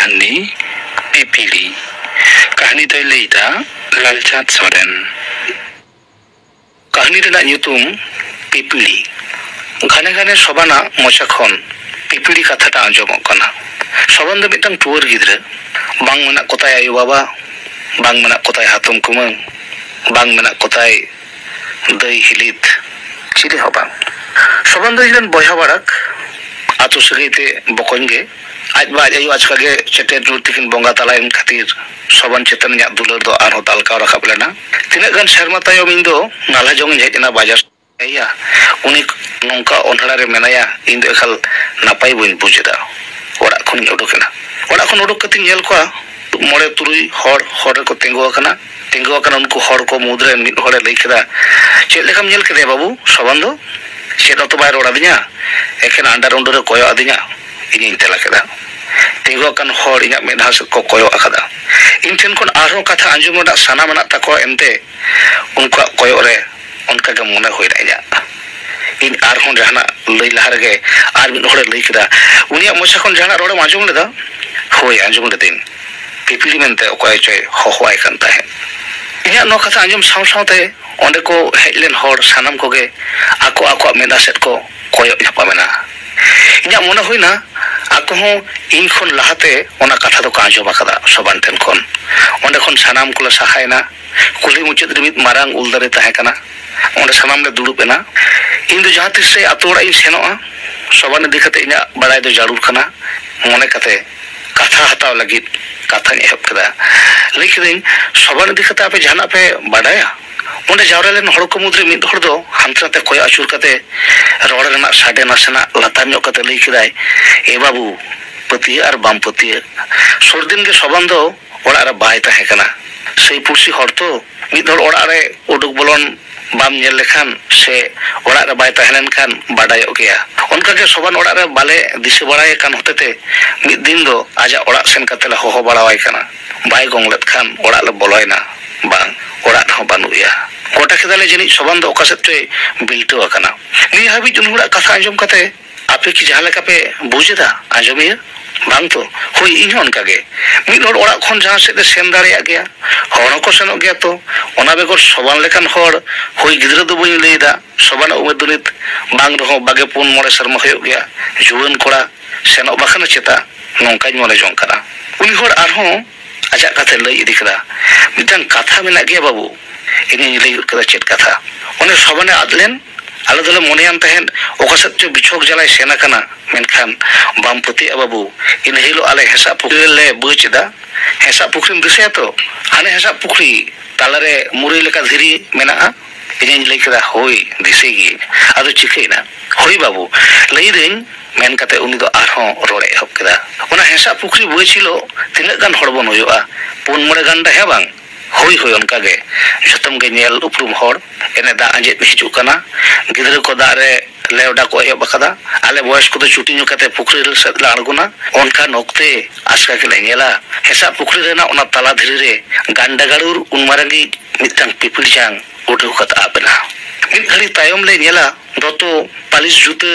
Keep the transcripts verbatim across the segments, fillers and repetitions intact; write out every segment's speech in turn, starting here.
ᱠᱟᱹᱦᱱᱤ ᱯᱤᱯᱤᱲᱤ᱾ ᱠᱟᱹᱦᱱᱤ ᱫᱚᱭ ᱞᱟᱹᱭᱫᱟ ᱞᱟᱞᱪᱟᱸᱫᱽ ᱥᱚᱨᱮᱱ᱾ ᱠᱟᱹᱦᱱᱤ ᱨᱮᱱᱟᱜ ᱧᱩᱛᱩᱢ ᱯᱤᱯᱤᱲᱤ᱾ ᱜᱷᱟᱱᱮ ᱜᱷᱟᱱᱮ ᱥᱚᱵᱟᱱᱟᱜ ᱢᱚᱪᱟ ᱠᱷᱚᱱ ᱯᱤᱯᱤᱲᱤ ᱠᱟᱛᱷᱟᱴᱟᱜ ᱟᱸᱡᱚᱢᱚᱜ ᱠᱟᱱᱟ᱾ ᱥᱚᱵᱟᱱ ᱫᱚ ᱢᱤᱫᱴᱟᱝ ᱴᱩᱣᱟᱹᱨ ᱜᱤᱫᱽᱨᱟᱹ᱾ ᱵᱟᱝ ᱢᱮᱱᱟᱜ ᱠᱚᱛᱟᱭ ᱟᱭᱳ ᱵᱟᱵᱟ, ᱵᱟᱝ ᱢᱮᱱᱟᱜ ᱠᱚᱛᱟᱭ ᱦᱟᱛᱚᱢ ᱠᱩᱢᱟᱹᱝ, ᱵᱟᱝ ᱢᱮᱱᱟᱜ ᱠᱚᱛᱟᱭ ᱫᱟᱹᱭ ᱦᱤᱞᱤᱛ, ᱪᱤᱞᱤ ᱦᱚᱸ ᱵᱟᱝ᱾ ᱥᱚᱵᱟᱱ ᱫᱚ ᱤᱧ ᱨᱮᱱ ᱵᱚᱭᱦᱟ ᱵᱟᱲᱟᱠ, ᱟᱛᱳ ᱥᱟᱹᱜᱟᱹᱭ ᱛᱮ ᱵᱚᱠᱚᱧ ᱜᱮ᱾ ᱟᱡ ᱵᱟ ᱟᱡ ᱟᱭᱳ ᱟᱪᱠᱟ ᱜᱮ ᱪᱮᱴᱮᱨ ᱧᱩᱨ ᱛᱮᱠᱤᱱ ᱵᱚᱸᱜᱟ ᱛᱟᱞᱟᱭᱮᱱ ᱠᱷᱟᱹᱛᱤᱨ ᱥᱚᱵᱟᱱ ᱪᱮᱛᱟᱱ ᱤᱧᱟᱹᱜ ᱫᱩᱞᱟᱹᱲ ᱫᱚ ᱟᱨᱦᱚᱸ ᱫᱟᱞᱠᱟᱣ ᱨᱟᱠᱟᱵ ᱞᱮᱱᱟ᱾ ᱛᱤᱱᱟᱹᱜ ᱜᱟᱱ ᱥᱮᱨᱢᱟ ᱛᱟᱭᱚᱢ ᱤᱧ ᱫᱚ ᱱᱟᱞᱦᱟ ᱡᱚᱝ ᱤᱧ ᱦᱮᱡ ᱮᱱᱟ ᱵᱟᱡᱟᱨ᱾ ᱮᱭᱟ, ᱩᱱᱤ ᱱᱚᱝᱠᱟ ᱚᱱᱦᱮᱲᱟ ᱨᱮ ᱢᱮᱱᱟᱭᱟ, ᱤᱧ ᱫᱚ ᱮᱠᱟᱞ ᱱᱟᱯᱟᱭ ᱵᱟᱹᱧ ᱵᱩᱡᱽ ᱮᱫᱟ᱾ ᱚᱲᱟᱜ ᱠᱷᱚᱱᱤᱧ ᱩᱰᱩᱠ ᱮᱱᱟ᱾ ᱚᱲᱟᱜ ᱠᱷᱚᱱ ᱩᱰᱩᱠ ᱠᱟᱛᱮᱧ ᱧᱮᱞ ᱠᱚᱣᱟ, ᱢᱚᱬᱮ ᱛᱩᱨᱩᱭ ᱦᱚᱲ ᱦᱚᱨ ᱨᱮᱠᱚ ᱛᱤᱸᱜᱩ ᱟᱠᱟᱱᱟ᱾ ᱛᱤᱸᱜᱩ ᱟᱠᱟᱱ ᱩᱱᱠᱩ ᱦᱚᱲ ᱠᱚ ᱢᱩᱫᱽᱨᱮ ᱢᱤᱫ ᱦᱚᱲᱮ ᱞᱟᱹᱭ ᱠᱮᱫᱟ, "ᱪᱮᱫ ᱞᱮᱠᱟᱢ ᱧᱮᱞ ᱠᱮᱫᱮᱭᱟ ᱵᱟᱹᱵᱩ, ᱥᱚᱵᱟᱱ ᱫᱚ?" "ᱪᱮᱫ ᱦᱚᱸᱛᱚ ᱵᱟᱭ ᱨᱚᱲ ᱟᱹᱫᱤᱧᱟ, ᱮᱠᱮᱱ ᱟᱱᱰᱟᱨ ᱩᱱᱰᱩᱨ ᱮ ᱠᱚᱭᱚᱜ ᱟᱹᱫᱤᱧᱟ᱾" ᱤᱧᱤᱧ ᱛᱮᱞᱟ ᱠᱮᱫᱟ᱾ ᱛᱤᱸᱜᱩ ᱟᱠᱟᱱ ᱦᱚᱲ ᱤᱧᱟᱹᱜ ᱢᱮᱫᱦᱟ ᱥᱮᱫ ᱠᱚ ᱠᱚᱭᱚᱜ ᱟᱠᱟᱫᱟ᱾ ᱤᱧ ᱴᱷᱮᱱ ᱠᱷᱚᱱ ᱟᱨᱦᱚᱸ ᱠᱟᱛᱷᱟ ᱟᱸᱡᱚᱢ ᱨᱮᱱᱟᱜ ᱥᱟᱱᱟ ᱢᱮᱱᱟᱜ ᱛᱟᱠᱚᱣᱟ, ᱮᱱᱛᱮ ᱩᱱᱠᱩᱣᱟᱜ ᱠᱚᱭᱚᱜ ᱨᱮ ᱚᱱᱠᱟ ᱜᱮ ᱢᱚᱱᱮ ᱦᱩᱭᱱᱟ ᱤᱧᱟᱹᱜ᱾ ᱤᱧ ᱟᱨᱦᱚᱸ ᱡᱟᱦᱟᱱᱟᱜ ᱞᱟᱹᱭ ᱞᱟᱦᱟ ᱨᱮᱜᱮ ᱟᱨ ᱢᱤᱫ ᱦᱚᱲᱮ ᱞᱟᱹᱭ ᱠᱮᱫᱟ, "ᱩᱱᱤᱭᱟᱜ ᱢᱚᱪᱟ ᱠᱷᱚᱱ ᱡᱟᱦᱟᱱᱟᱜ ᱨᱚᱲᱮᱢ ᱟᱸᱡᱚᱢ ᱞᱮᱫᱟ?" "ᱦᱳᱭ, ᱟᱸᱡᱚᱢ ᱞᱮᱫᱟᱹᱧ᱾ ᱯᱤᱯᱤᱲᱤ ᱢᱮᱱᱛᱮ ᱚᱠᱚᱭ ᱪᱚᱭ ᱦᱚᱦᱚᱣᱟᱭ ᱠᱟᱱ ᱛᱟᱦᱮᱸᱫ᱾" ᱤᱧᱟᱹᱜ ᱱᱚᱣᱟ ᱠᱟᱛᱷᱟ ᱟᱸᱡᱚᱢ ᱥᱟᱶ ᱥᱟᱶᱛᱮ ᱚᱸᱰᱮ ᱠᱚ ᱦᱮᱡ ᱞᱮᱱ ᱦᱚᱲ ᱥᱟᱱᱟᱢ ᱠᱚᱜᱮ ᱟᱠᱚ ᱟᱠᱚᱣᱟᱜ ᱢᱮᱫᱦᱟ ᱥᱮᱫ ᱠᱚ ᱠᱚᱭᱚᱜ ᱧᱟᱯᱟᱢ ᱮᱱᱟ᱾ ᱤᱧᱟᱹᱜ ᱢᱚᱱᱮ ᱦᱩᱭᱱᱟ, ᱟᱠᱚ ᱦᱚᱸ ᱤᱧ ᱠᱷᱚᱱ ᱞᱟᱦᱟᱛᱮ ᱚᱱᱟ ᱠᱟᱛᱷᱟ ᱫᱚᱠᱚ ᱟᱸᱡᱚᱢ ᱟᱠᱟᱫᱟ ᱥᱚᱵᱟᱱ ᱴᱷᱮᱱ ᱠᱷᱚᱱ᱾ ᱚᱸᱰᱮ ᱠᱷᱚᱱ ᱥᱟᱱᱟᱢ ᱠᱚᱞᱮ ᱥᱟᱦᱟᱭᱮᱱᱟ᱾ ᱠᱩᱞᱦᱤ ᱢᱩᱪᱟᱹᱫ ᱨᱮ ᱢᱤᱫ ᱢᱟᱨᱟᱝ ᱩᱞ ᱫᱟᱨᱮ ᱛᱟᱦᱮᱸ ᱠᱟᱱᱟ᱾ ᱚᱸᱰᱮ ᱥᱟᱱᱟᱢ ᱞᱮ ᱫᱩᱲᱩᱵ ᱮᱱᱟ᱾ ᱤᱧ ᱫᱚ ᱡᱟᱦᱟᱸ ᱛᱤᱥ ᱨᱮ ᱟᱛᱳ ᱚᱲᱟᱜ ᱤᱧ ᱥᱮᱱᱚᱜᱼᱟ, ᱥᱚᱵᱟᱱ ᱤᱫᱤ ᱠᱟᱛᱮ ᱤᱧᱟᱹᱜ ᱵᱟᱲᱟᱭ ᱫᱚ ᱡᱟᱹᱨᱩᱲ ᱠᱟᱱᱟ ᱢᱚᱱᱮ ᱠᱟᱛᱮ ᱠᱟᱛᱷᱟ ᱦᱟᱛᱟᱣ ᱞᱟᱹᱜᱤᱫ ᱠᱟᱛᱷᱟᱧ ᱮᱦᱚᱵ ᱠᱮᱫᱟ᱾ ᱞᱟᱹᱭ ᱠᱤᱫᱟᱹᱧ, "ᱥᱚᱵᱟᱱ ᱤᱫᱤ ᱠᱟᱛᱮ ᱟᱯᱮ ᱡᱟᱦᱟᱱᱟᱜ ᱯᱮ ᱵᱟᱰᱟᱭᱟ?" ᱚᱸᱰᱮ ᱡᱟᱣᱨᱟ ᱞᱮᱱ ᱦᱚᱲ ᱠᱚ ᱢᱩᱫᱽᱨᱮ ᱢᱤᱫ ᱦᱚᱲ ᱫᱚ ᱦᱟᱱᱛᱮ ᱱᱟᱛᱮ ᱠᱚᱭᱚᱜ ᱟᱹᱪᱩᱨ ᱠᱟᱛᱮ ᱨᱚᱲ ᱨᱮᱱᱟᱜ ᱥᱟᱰᱮ ᱱᱟᱥᱮᱱᱟᱜ ᱞᱟᱛᱟᱨ ᱧᱚᱜ ᱠᱟᱛᱮ ᱞᱟᱹᱭ ᱠᱮᱫᱟᱭ, "ᱮ ᱵᱟᱹᱵᱩ, ᱯᱟᱹᱛᱭᱟᱹᱜ ᱟᱨ ᱵᱟᱢ ᱯᱟᱹᱛᱭᱟᱹᱜ, ᱥᱩᱨ ᱫᱤᱱ ᱜᱮ ᱥᱚᱵᱟᱱ ᱫᱚ ᱚᱲᱟᱜ ᱨᱮ ᱵᱟᱭ ᱛᱟᱦᱮᱸ ᱠᱟᱱᱟ᱾ ᱥᱟᱹᱭ ᱯᱩᱲᱥᱤ ᱦᱚᱲ ᱛᱚ, ᱢᱤᱫ ᱦᱚᱲ ᱚᱲᱟᱜ ᱨᱮ ᱩᱰᱩᱠ ᱵᱚᱞᱚᱱ ᱵᱟᱢ ᱧᱮᱞ ᱞᱮᱠᱷᱟᱱ ᱥᱮ ᱚᱲᱟᱜ ᱨᱮ ᱵᱟᱭ ᱛᱟᱦᱮᱸ ᱞᱮᱱᱠᱷᱟᱱ ᱵᱟᱰᱟᱭᱚᱜ ᱜᱮᱭᱟ᱾ ᱚᱱᱠᱟᱜᱮ ᱥᱚᱵᱟᱱ ᱚᱲᱟᱜ ᱨᱮ ᱵᱟᱞᱮ ᱫᱤᱥᱟᱹ ᱵᱟᱲᱟᱭᱮ ᱠᱟᱱ ᱦᱚᱛᱮᱛᱮ ᱢᱤᱫ ᱫᱤᱱ ᱫᱚ ᱟᱡᱟᱜ ᱚᱲᱟᱜ ᱥᱮᱱ ᱠᱟᱛᱮ ᱞᱮ ᱦᱚᱦᱚ ᱵᱟᱲᱟᱣᱟᱭ ᱠᱟᱱᱟ᱾ ᱵᱟᱭ ᱜᱚᱝ ᱞᱮᱫ ᱠᱷᱟᱱ ᱚᱲᱟᱜ ᱞᱮ ᱵᱚᱞᱚᱭᱮᱱᱟ, ᱵᱟᱝ, ᱚᱲᱟᱜ ᱨᱮᱦᱚᱸ ᱵᱟᱹᱱᱩᱜ ᱮᱭᱟ᱾ ᱜᱚᱴᱟ ᱠᱮᱫᱟᱞᱮ ᱡᱟᱹᱱᱤᱡ ᱥᱚᱵᱟᱱ ᱫᱚ ᱚᱠᱟ ᱥᱮᱫ ᱪᱚᱭ ᱵᱤᱞᱴᱟᱹᱣ ᱟᱠᱟᱱᱟ᱾" ᱱᱤᱭᱟᱹ ᱦᱟᱹᱵᱤᱡ ᱩᱱᱤ ᱦᱚᱲᱟᱜ ᱠᱟᱛᱷᱟ ᱟᱸᱡᱚᱢ ᱠᱟᱛᱮ ᱟᱯᱮ ᱠᱤ ᱡᱟᱦᱟᱸ ᱞᱮᱠᱟ ᱯᱮ ᱵᱩᱡᱽ ᱮᱫᱟ, ᱟᱸᱡᱚᱢᱤᱭᱟᱹ? ᱵᱟᱝ ᱛᱚ? ᱦᱳᱭ, ᱤᱧ ᱦᱚᱸ ᱚᱱᱠᱟ ᱜᱮ᱾ ᱢᱤᱫ ᱦᱚᱲ ᱚᱲᱟᱜ ᱠᱷᱚᱱ ᱡᱟᱦᱟᱸ ᱥᱮᱫ ᱮ ᱥᱮᱱ ᱫᱟᱲᱮᱭᱟᱜ ᱜᱮᱭᱟ, ᱦᱚᱲ ᱦᱚᱸᱠᱚ ᱥᱮᱱᱚᱜ ᱜᱮᱭᱟ ᱛᱚ᱾ ᱚᱱᱟ ᱵᱮᱜᱚᱨ ᱥᱚᱵᱟᱱ ᱞᱮᱠᱟᱱ ᱦᱚᱲ, ᱦᱳᱭ, ᱜᱤᱫᱽᱨᱟᱹ ᱫᱚ ᱵᱟᱹᱧ ᱞᱟᱹᱭ ᱮᱫᱟ, ᱥᱚᱵᱟᱱᱟᱜ ᱩᱢᱮᱨ ᱫᱚ ᱱᱤᱛ ᱵᱟᱝ ᱨᱮᱦᱚᱸ ᱵᱟᱜᱮ ᱯᱩᱱ ᱢᱚᱬᱮ ᱥᱮᱨᱢᱟ ᱦᱩᱭᱩᱜ ᱜᱮᱭᱟ, ᱡᱩᱣᱟᱹᱱ ᱠᱚᱲᱟ ᱥᱮᱱᱚᱜ ᱵᱟᱠᱷᱟᱱ ᱪᱮᱛᱟ, ᱱᱚᱝᱠᱟᱧ ᱢᱚᱱᱮ ᱡᱚᱝ ᱠᱟᱱᱟ᱾ ᱩᱱᱤ ᱦᱚᱲ ᱟᱨᱦᱚᱸ ᱟᱡᱟᱜ ᱠᱟᱛᱷᱟᱭ ᱞᱟᱹᱭ ᱤᱫᱤ ᱠᱮᱫᱟ, "ᱢᱤᱫᱴᱟᱝ ᱠᱟᱛᱷᱟ ᱢᱮᱱᱟᱜ ᱜᱮᱭᱟ ᱵᱟᱹᱵᱩ, ᱤᱧᱤᱧ ᱞᱟᱹᱭ ᱜᱚᱫ ᱠᱮᱫᱟ ᱪᱮᱫ ᱠᱟᱛᱷᱟ᱾ ᱚᱱᱮ ᱥᱚᱵᱟᱱᱮ ᱟᱫ ᱞᱮᱱ, ᱟᱞᱮ ᱫᱚᱞᱮ ᱢᱚᱱᱮᱭᱟᱢ ᱛᱟᱦᱮᱸᱫ ᱚᱠᱟ ᱥᱮᱫ ᱪᱚ ᱵᱤᱪᱷᱚᱠ ᱡᱟᱞᱟᱭ ᱥᱮᱱ ᱟᱠᱟᱱᱟ, ᱢᱮᱱᱠᱷᱟᱱ ᱵᱟᱢ ᱯᱟᱹᱛᱭᱟᱹᱜᱼᱟ ᱵᱟᱹᱵᱩ, ᱤᱱᱟᱹ ᱦᱤᱞᱳᱜ ᱟᱞᱮ ᱦᱮᱸᱥᱟᱜ ᱯᱩᱠᱷᱨᱤ ᱨᱮᱞᱮ ᱵᱟᱹᱪ ᱮᱫᱟ᱾ ᱦᱮᱸᱥᱟᱜ ᱯᱩᱠᱷᱨᱤᱢ ᱫᱤᱥᱟᱹᱭᱟ ᱛᱚ? ᱦᱟᱱᱮ ᱦᱮᱸᱥᱟᱜ ᱯᱩᱠᱷᱨᱤ ᱛᱟᱞᱟᱨᱮ ᱢᱩᱨᱟᱹᱭ ᱞᱮᱠᱟ ᱫᱷᱤᱨᱤ ᱢᱮᱱᱟᱜᱼᱟ?" ᱤᱧᱤᱧ ᱞᱟᱹᱭ ᱠᱮᱫᱟ, "ᱦᱳᱭ, ᱫᱤᱥᱟᱹᱭ ᱜᱤᱭᱟᱹᱧ᱾ ᱟᱫᱚ ᱪᱤᱠᱟᱹᱭᱮᱱᱟ?" "ᱦᱳᱭ ᱵᱟᱹᱵᱩ, ᱞᱟᱹᱭᱫᱟᱹᱧ," ᱢᱮᱱ ᱠᱟᱛᱮ ᱩᱱᱤ ᱫᱚ ᱟᱨᱦᱚᱸ ᱨᱚᱲᱮ ᱮᱦᱚᱵ ᱠᱮᱫᱟ᱾ ᱚᱱᱟ ᱦᱮᱸᱥᱟᱜ ᱯᱩᱠᱷᱨᱤ ᱵᱟᱹᱪ ᱦᱤᱞᱳᱜ ᱛᱤᱱᱟᱹᱜ ᱜᱟᱱ ᱦᱚᱲ ᱵᱚᱱ ᱦᱩᱭᱩᱜᱼᱟ? ᱯᱩᱱ ᱢᱚᱬᱮ ᱜᱟᱱᱰᱟ, ᱦᱮᱸ ᱵᱟᱝ? ᱦᱳᱭ, ᱦᱳᱭ, ᱚᱱᱠᱟ ᱜᱮ᱾ ᱡᱷᱚᱛᱚᱢ ᱜᱮ ᱧᱮᱞ ᱩᱯᱨᱩᱢ ᱦᱚᱲ᱾ ᱮᱱᱮ ᱫᱟᱜ ᱟᱸᱡᱮᱫ ᱦᱤᱡᱩᱜ ᱠᱟᱱᱟ, ᱜᱤᱫᱽᱨᱟᱹ ᱠᱚ ᱫᱟᱜ ᱨᱮ ᱞᱮᱣᱰᱟ ᱠᱚ ᱮᱦᱚᱵ ᱟᱠᱟᱫᱟ᱾ ᱟᱞᱮ ᱵᱚᱭᱚᱥ ᱠᱚᱫᱚ ᱪᱩᱴᱤ ᱧᱩ ᱠᱟᱛᱮ ᱯᱩᱠᱷᱨᱤ ᱥᱮᱫ ᱞᱮ ᱟᱬᱜᱚᱱᱟ᱾ ᱚᱱᱠᱟᱱ ᱚᱠᱛᱮ ᱟᱪᱠᱟ ᱜᱮᱞᱮ ᱧᱮᱞᱟ, ᱦᱮᱸᱥᱟᱜ ᱯᱩᱠᱷᱨᱤ ᱨᱮᱱᱟᱜ ᱚᱱᱟ ᱛᱟᱞᱟ ᱫᱷᱤᱨᱤ ᱨᱮ ᱜᱟᱱᱰᱟ ᱜᱟᱹᱲᱩᱨ ᱩᱱ ᱢᱟᱨᱟᱝᱤᱡ ᱢᱤᱫᱴᱟᱝ ᱯᱤᱯᱤᱲ ᱡᱟᱝ ᱩᱰᱟᱹᱣ ᱠᱟᱛᱮ ᱟᱵ ᱮᱱᱟ᱾ ᱢᱤᱫ ᱜᱷᱟᱹᱲᱤ ᱛᱟᱭᱚᱢ ᱞᱮ ᱧᱮᱞᱟ, ᱫᱚᱛᱚ, ᱯᱟᱹᱞᱤᱥ ᱡᱩᱛᱟᱹ,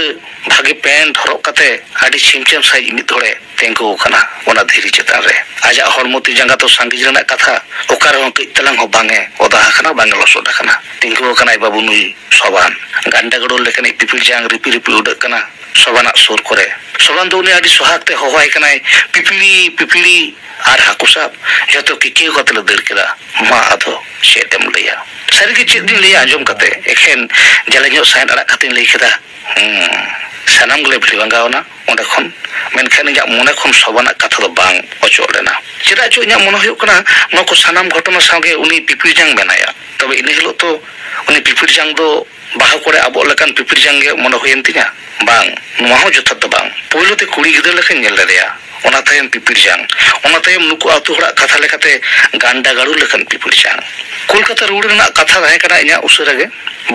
ᱵᱷᱟᱜᱮ ᱯᱮᱱᱴ ᱦᱚᱨᱚᱜ ᱠᱟᱛᱮ ᱟᱹᱰᱤ ᱪᱷᱤᱢᱪᱷᱟᱢ ᱥᱟᱺᱦᱤᱡ ᱢᱤᱫ ᱦᱚᱲᱮ ᱛᱤᱸᱜᱩ ᱟᱠᱟᱱᱟ ᱚᱱᱟ ᱫᱷᱤᱨᱤ ᱪᱮᱛᱟᱱ ᱨᱮ᱾ ᱟᱡᱟᱜ ᱦᱚᱲᱢᱚ ᱛᱤ ᱡᱟᱸᱜᱟ ᱫᱚ ᱥᱟᱺᱜᱤᱧ ᱨᱮᱱᱟᱜ ᱠᱟᱛᱷᱟ, ᱚᱠᱟ ᱨᱮᱦᱚᱸ ᱠᱟᱹᱡ ᱛᱟᱞᱟᱝ ᱦᱚᱸ ᱵᱟᱝ ᱮ ᱚᱫᱟ ᱟᱠᱟᱱᱟ, ᱵᱟᱝ ᱮ ᱞᱚᱥᱚᱫ ᱟᱠᱟᱱᱟ᱾ ᱛᱤᱸᱜᱩ ᱟᱠᱟᱱᱟᱭ ᱵᱟᱹᱵᱩ ᱱᱩᱭ ᱥᱚᱵᱟᱱ᱾ ᱜᱟᱱᱰᱟ ᱜᱟᱹᱲᱩᱨ ᱞᱮᱠᱟᱱᱤᱡ ᱯᱤᱯᱤᱲ ᱡᱟᱝ ᱨᱤᱯᱤ ᱨᱤᱯᱤ ᱩᱰᱟᱹᱜ ᱠᱟᱱᱟ ᱥᱚᱵᱟᱱᱟᱜ ᱥᱩᱨ ᱠᱚᱨᱮ᱾ ᱥᱚᱵᱟᱱ ᱫᱚ ᱩᱱᱤ ᱟᱹᱰᱤ ᱥᱚᱦᱟᱜᱽ ᱛᱮ ᱦᱚᱦᱚᱣᱟᱭ ᱠᱟᱱᱟᱭ, "ᱯᱤᱯᱤᱲᱤ, ᱯᱤᱯᱤᱲᱤ!" ᱟᱨ ᱦᱟᱹᱠᱩ ᱥᱟᱵ ᱡᱚᱛᱚ ᱠᱤᱠᱤᱭᱟᱹ ᱠᱟᱛᱮ ᱞᱮ ᱫᱟᱹᱲ ᱠᱮᱫᱟ᱾ ᱢᱟ ᱟᱫᱚ ᱪᱮᱫ ᱮᱢ ᱞᱟᱹᱭᱟ? ᱥᱟᱹᱨᱤᱜᱮ ᱪᱮᱫ ᱤᱧ ᱞᱟᱹᱭᱟ, ᱟᱸᱡᱚᱢ ᱠᱟᱛᱮ ᱮᱠᱷᱮᱱ ᱡᱟᱞᱮ ᱧᱚᱜ ᱥᱟᱦᱮᱫ ᱟᱲᱟᱜ ᱠᱟᱛᱮᱧ ᱞᱟᱹᱭ ᱠᱮᱫᱟ, "ᱦᱩᱸ, ᱥᱟᱱᱟᱢ ᱜᱮᱞᱮ ᱵᱷᱤᱲᱤ ᱵᱷᱟᱸᱜᱟᱣ ᱮᱱᱟ ᱚᱸᱰᱮ ᱠᱷᱚᱱ, ᱢᱮᱱᱠᱷᱟᱱ ᱤᱧᱟᱹᱜ ᱢᱚᱱᱮ ᱠᱷᱚᱱ ᱥᱚᱵᱟᱱᱟᱜ ᱠᱟᱛᱷᱟ ᱫᱚ ᱵᱟᱝ ᱚᱪᱚᱜ ᱞᱮᱱᱟ᱾ ᱪᱮᱫᱟᱜ ᱪᱚ ᱤᱧᱟᱹᱜ ᱢᱚᱱᱮ ᱦᱩᱭᱩᱜ ᱠᱟᱱᱟ ᱱᱚᱣᱟ ᱠᱚ ᱥᱟᱱᱟᱢ ᱜᱷᱚᱴᱚᱱᱟ ᱥᱟᱶᱜᱮ ᱩᱱᱤ ᱯᱤᱯᱤᱲ ᱡᱟᱝ ᱢᱮᱱᱟᱭᱟ᱾ ᱛᱚᱵᱮ ᱤᱱᱟᱹ ᱦᱤᱞᱳᱜ ᱛᱚ ᱩᱱᱤ ᱯᱤᱯᱤᱲ ᱡᱟᱝ ᱫᱚ ᱵᱟᱦᱟ ᱠᱚᱨᱮ ᱟᱵᱚᱜ ᱞᱮᱠᱟᱱ ᱯᱤᱯᱤᱲ ᱡᱟᱝ ᱜᱮ ᱢᱚᱱᱮ ᱦᱩᱭᱮᱱ ᱛᱤᱧᱟ, ᱵᱟᱝ, ᱱᱚᱣᱟ ᱦᱚᱸ ᱡᱚᱛᱷᱟᱛ ᱫᱚ ᱵᱟᱝ᱾ ᱯᱳᱭᱞᱳ ᱛᱮ ᱠᱩᱲᱤ ᱜᱤᱫᱽᱨᱟᱹ ᱞᱮᱠᱟᱧ ᱧᱮᱞ ᱞᱮᱫᱮᱭᱟ, ᱚᱱᱟ ᱛᱟᱭᱚᱢ ᱯᱤᱯᱤᱲ ᱡᱟᱝ, ᱚᱱᱟ ᱛᱟᱭᱚᱢ ᱱᱩᱠᱩ ᱟᱹᱛᱩ ᱦᱚᱲᱟᱜ ᱠᱟᱛᱷᱟ ᱞᱮᱠᱟᱛᱮ ᱜᱟᱱᱰᱟ ᱜᱟᱹᱲᱩ ᱞᱮᱠᱟᱱ ᱯᱤᱯᱤᱲ ᱡᱟᱝ᱾ ᱠᱳᱞᱠᱟᱛᱟ ᱨᱩᱣᱟᱹᱲ ᱨᱮᱱᱟᱜ ᱠᱟᱛᱷᱟ ᱛᱟᱦᱮᱸ ᱠᱟᱱᱟ ᱤᱧᱟᱹᱜ ᱩᱥᱟᱹᱨᱟ ᱜᱮ᱾